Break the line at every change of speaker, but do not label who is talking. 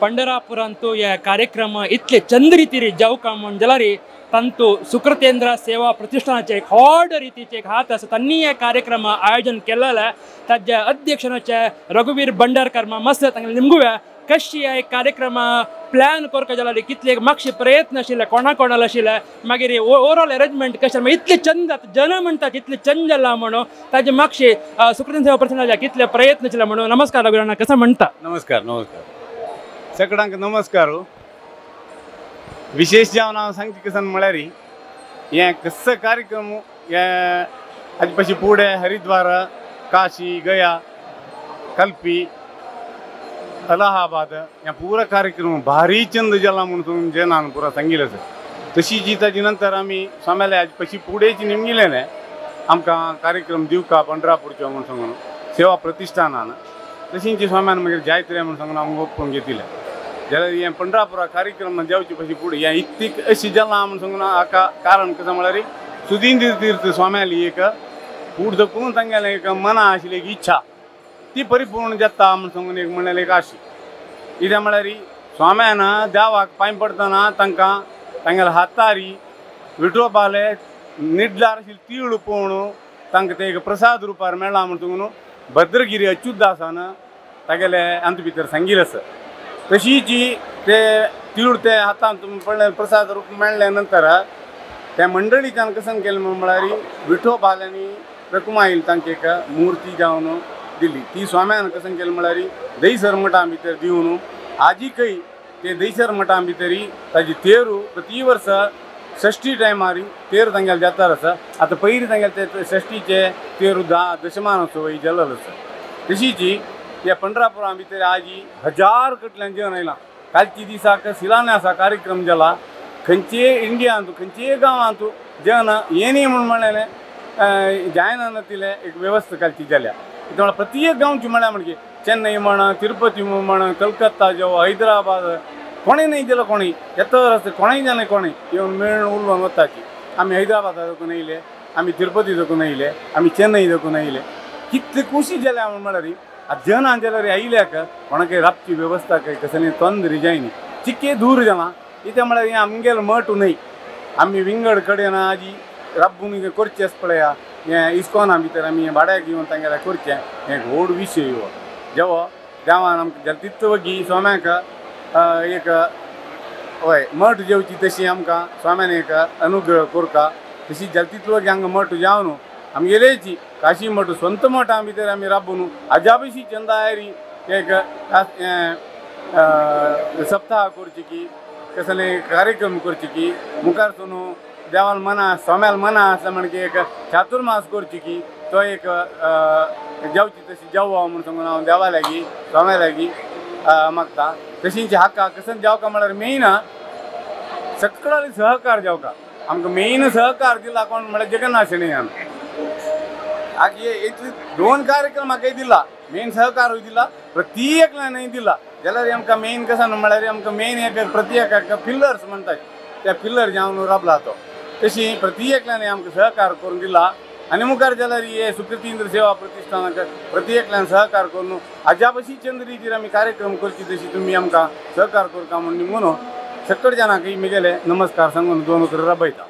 पंढरापुरांतु हे कार्यक्रम इतले चंद रितीर जावका म्हूण जाल्यार तांतू सुकृतेंद्र सेवा प्रतिष्ठानाचे एक व्हड रितीचे एक हात आसा तांणी हे कार्यक्रम आयोजन केलेले ताज्या अध्यक्षनाचे रघुवीर भंडारकर मस्त तांकां निमगुया कशी हे कार्यक्रम प्लॅन करका जाल्यार कितले मातशे प्रयत्न आशिल्ले कोणा कोणाला आशिल्ले मागीर ओवरऑल अरेंजमेंट कशें इतले चंद जाता जन म्हणटात इतले चंद जाला म्हणून ताजे मातशे सुकृतेंद्र सेवा प्रतिष्ठानाचे कितले प्रयत्न आशिल्ले म्हणून. नमस्कार रघुवीर, कसं म्हणटा?
नमस्कार नमस्कार सगळ्यांक नमस्कार. विशेष जावन हांव सांगचे कसन म्हळ्यार हे कसो कार्यक्रम हे हाजे पशी पुणे हरिद्वार काशी गया कल्पी अलाहाबाद ह्या पुरा कार्यक्रम भारी चंद जाला म्हणून जनान पुरा सांगिल्लें आसा. तशीच ताजे नंतर आमी स्वाम्याले हाजे पशी पुडेची निमगिलें आमकां कार्यक्रम दिवका पंढरापूरचो म्हणून सांगून सेवा प्रतिष्ठानान तशींची स्वाम्यान मागीर जायत रे म्हणून सांगून आमकां ओपून घेतिल्लें. जाल्यार हें पंढरापुरा कार्यक्रम जावचे पशी फुडें हें इतली अशी जाला म्हणून सांगून हाका कारण कशें म्हळ्यार सुधींद्र तीर्थ स्वाम्याली एक फूड दकून तांगेलें एक मना आशिल्ली एक इच्छा ती परिपूर्ण जाता म्हणून सांगून एक म्हणलें एक आशी. कित्याक म्हळ्यार स्वाम्यान देवाक पांय पडटना तांकां तांगेल्या हातारी विठोबाले निडलार आशिल्ली तीळ पळोवन तांकां ते एक प्रसाद रुपार मेळ्ळा म्हणून सांगून भद्रगिरी अच्युतदासान तागेले आमचे भितर सांगिल्लें आसा. तशीच ते तीळ ते हातांत पडले प्रसाद रूप मेळ्ळे नंतर त्या मंडळीच्यान कसन केलें म्हळ्यार विठोबाल्यांनी रकुमाईल तांकां एक मुर्ती जावन दिली. ती स्वाम्यान कसन केलें म्हळ्यार दहीसर मठा भितर दिवन आजिकय ते दहीसर मठा भितर ताजी तेरू प्रति वर्स षष्ठी टायमार तेर तांगेले जाता आसा. आतां पयलीं तांगेले ते षष्टीचे तेरू दशमानोत्सव ही जाल्लो आसा. तशीच ह्या पंढरापुरा भितर आजी हजार कटल्यान जेवण आयलां. कालची दिसाक शिलान्यासा कार्यक्रम जाला खंयचे इंडियांत खंयचेय गांवांत जेवण येनी म्हूण म्हणलें जायना नातिल्लें एक वेवस्था कालची जाल्या. म्हळ्यार प्रत्येक गांवची म्हळ्यार म्हणजे चेन्नई म्हण तिरुपती म्हण कलकत्ता जावं हैदराबाद कोणें न्हय गेलो कोणूय येता रस्ते कोणेंय जालें कोणें येवन मेळून उलोवन वताची. आमी हैदराबादा देखून येयले, आमी तिरुपती देखून येयले, आमी चेन्नई देखून येयले. कितले खुशी जाल्या म्हूण म्हळ्यार आतां जनान जाल्यार आयल्याक कोणाकय राबची वेवस्था काय कसली तोंदरी जायनी चिके दूर जाला. कित्याक म्हळ्यार हें आमगेलो मठ न्हय आमी विंगड कडेन आजी राबून करचें आसा पळया हें इस्कॉना भितर आमी भाड्याक घेवन तांगेल्या करचें हें एक व्हड विशय हो. जेवो देवान आमकां जाल्यार तितलो वगी स्वाम्याक एक हय मठ जेवची तशी आमकां स्वाम्यान एक अनुग्रह करता. तशी जाल्यार तितलो वगी हांगा मठ जावन आमगेलेची काशी मठ स्वंत मठा भितर आमी राबून हाज्या बशी चंदायरी एक सप्ताह करची की कसले कार्यक्रम करची की मुखार सोनू देवाल मना स्वाम्याल मना आसलें म्हणजे एक चातुर्मास करची की तो एक जेवची तशी जेवो म्हणून सांगून हांव देवा लागीं स्वाम्या लागीं मागता. तशींच हाका कसन जेवका म्हळ्यार मेन सगळ्यांनी सहकार जेवका आमकां मेन सहकार दिला कोण म्हळ्यार जगन्नाथ शणैयान. आगे इतले दोन कार्यक्रम म्हाका दिला मेन सहकारूय दिला प्रत्येकल्यानय दिला. जाल्यार आमकां मेन कसन म्हळ्यार आमकां मेन एक प्रत्येकाक पिल्लर्स म्हणटात त्या पिल्लर जावन राबला तो तशी प्रत्येकल्यान आमकां सहकार करून दिला. आनी मुखार जाल्यार हे सुकृतींद्र सेवा प्रतिष्ठानाक प्रत्येकल्यान सहकार करून हाज्या बशी चंद रितीर आमी कार्यक्रम करची तशी तुमी आमकां सहकार करता म्हणून निमून सगळे जाणांक म्हगेले नमस्कार सांगून दोन उतरां राबयता.